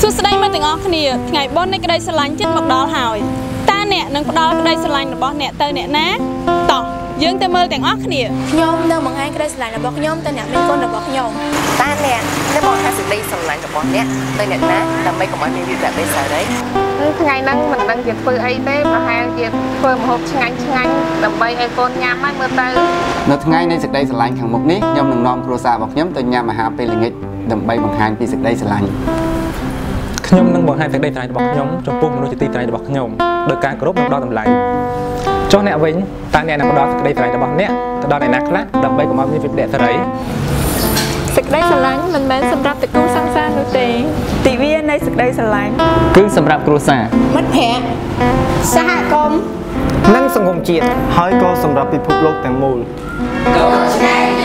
សួស្តីមកទាំងអស់គ្នា ថ្ងៃបុណ្យនៃក្តីស្រឡាញ់ជិតមកដល់ហើយ តើអ្នកនឹងផ្ដល់ក្តីស្រឡាញ់របស់អ្នកទៅអ្នកណា? តោះយើងទៅមើលទាំងអស់គ្នា។ ខ្ញុំនឹងបង្ហាញក្តីស្រឡាញ់របស់ខ្ញុំទៅអ្នកមានគុណរបស់ខ្ញុំ។ តើអ្នកនឹងបង្ហាញសេចក្តីស្រឡាញ់របស់អ្នកទៅអ្នកណា ដើម្បីកុំឲ្យមានវិប្បដិសារី? ថ្ងៃហ្នឹងមិនដឹងជាធ្វើអីទេ ប្រហែលជាធ្វើម្ហូបឆ្ងាញ់ឆ្ងាញ់ដើម្បីឲ្យកូនញ៉ាំហើយមើលទៅ។ នៅថ្ងៃនៃសេចក្តីស្រឡាញ់ខាងមុខនេះ ខ្ញុំនឹងនាំគ្រួសាររបស់ខ្ញុំទៅញ៉ាំអាហារពេលល្ងាច ដើម្បីបង្ហាញពីសេចក្តីស្រឡាញ់។ ខ្ញុំនឹងបង្ហាញសេចក្តីស្រឡាញ់របស់ខ្ញុំចំពោះមនុស្សជាទីស្រឡាញ់របស់ខ្ញុំ ដោយការគោរពនិងផ្ដល់តម្លៃ។ ចុះអ្នកវិញ តើអ្នកនឹងផ្ដល់សេចក្តីស្រឡាញ់របស់អ្នកទៅដល់អ្នកណាខ្លះ ដើម្បីកុំឲ្យមានវិប្បដិសារី? សេចក្តីស្រឡាញ់មិនមែនសម្រាប់តែគូសង្សារនោះទេ ទិវានៃសេចក្តីស្រឡាញ់គឺសម្រាប់គ្រួសារ មិត្តភក្តិ សហគមន៍ និងសង្គមជាតិ ហើយក៏សម្រាប់ពិភពលោកទាំងមូល។ ដូច្នេះ